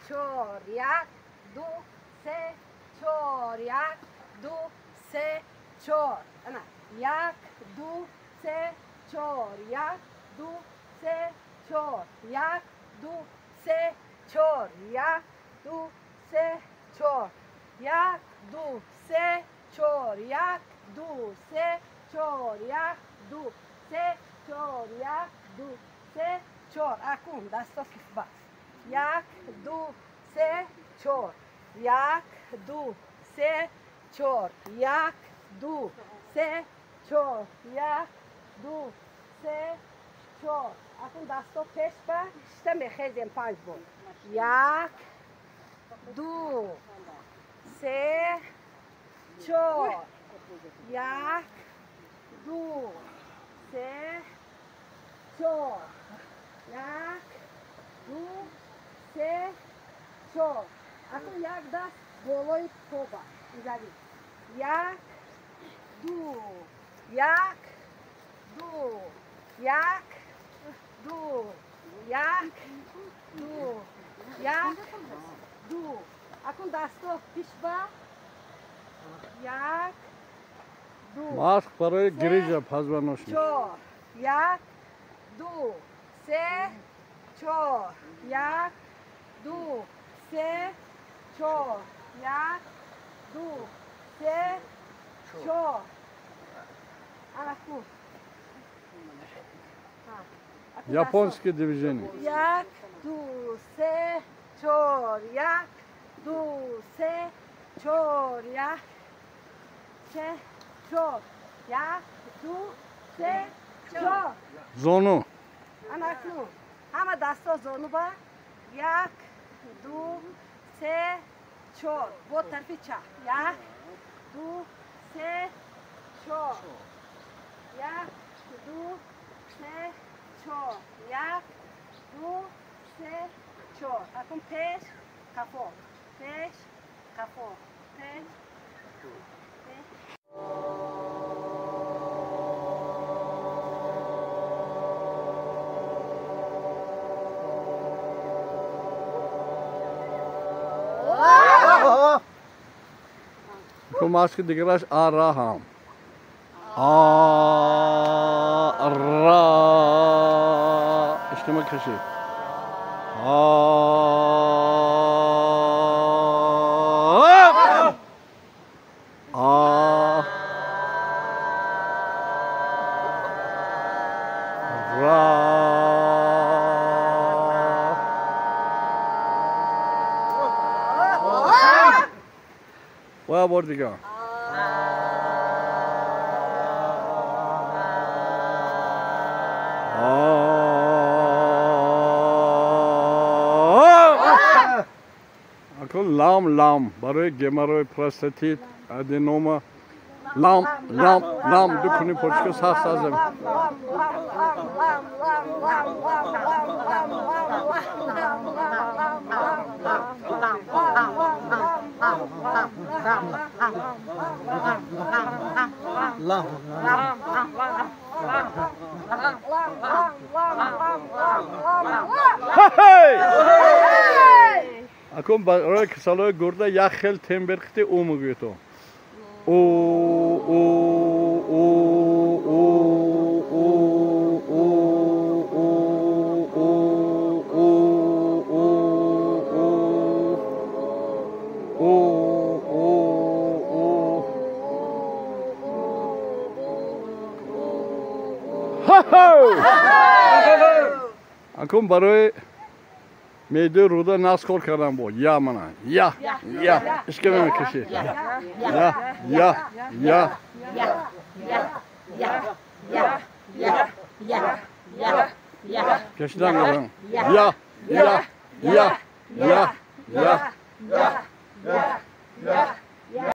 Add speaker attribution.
Speaker 1: чор, як, ду, се, чор, як, ду, се, чор. Ана, як, ду, се, чор, як, ду, се, чор, як, ду, се, чор, як, ду, се, чор, як, ду, се, чор, як, ду, се, чор, як, ду, се, чор, як, ду, се, чор. Акун дасто кифба. Як, ду, се, чор. Як, ду, се, чор. Як, ду, се, чор. Як, ду, се, чор. Акун дасто пеш ба, шта мехезем панҷ бор. Як, ду, се, чор. Як, ду, се, чор. Як, ду, се, чор. Акун як даст болои поба. Изави. Як, ду, як, ду, як, ду, як, ду, як, ду. Акун дасто пешба. Як, ду.
Speaker 2: Машқ барои грижа позвоночник.
Speaker 1: Чор. Як, ду, се, чор. Як, ду, се, чор. Як, ду, се, чор. Анаку.
Speaker 2: Японские движения.
Speaker 1: Як, ду, се, чор. Як, ду, се, чор. Як, се, чор. Як, ду, се, чор.
Speaker 2: Зону.
Speaker 1: Анаку. Ҳама дасто зону ба. Як, ду, се, чор. Бо тарафи чап. Як, ду, се, чор. Як, ду, се, чор. Як, ду, се, чор. Акун пеш, қафо. Пеш, қафо. Пеш, пеш.
Speaker 2: Машқи дигараш араҳам. Ара. Иштима кашид. А. Ра. Ва бор дигар. Лам лам барои геморрой, простатит, аденома. Лам лам лам ду куни почка сахт сазем. Акун барои касалҳои гурда як хел тембер қити ӯ мегӯед то. О, о, о, о, о, о, о, о, о, о, о, о, о, о. Ха-ха! Акун барои меъдаи руда нағз кор кардан бо я мана я я ишка мекашид я я я кашидан мебарам я я я я я.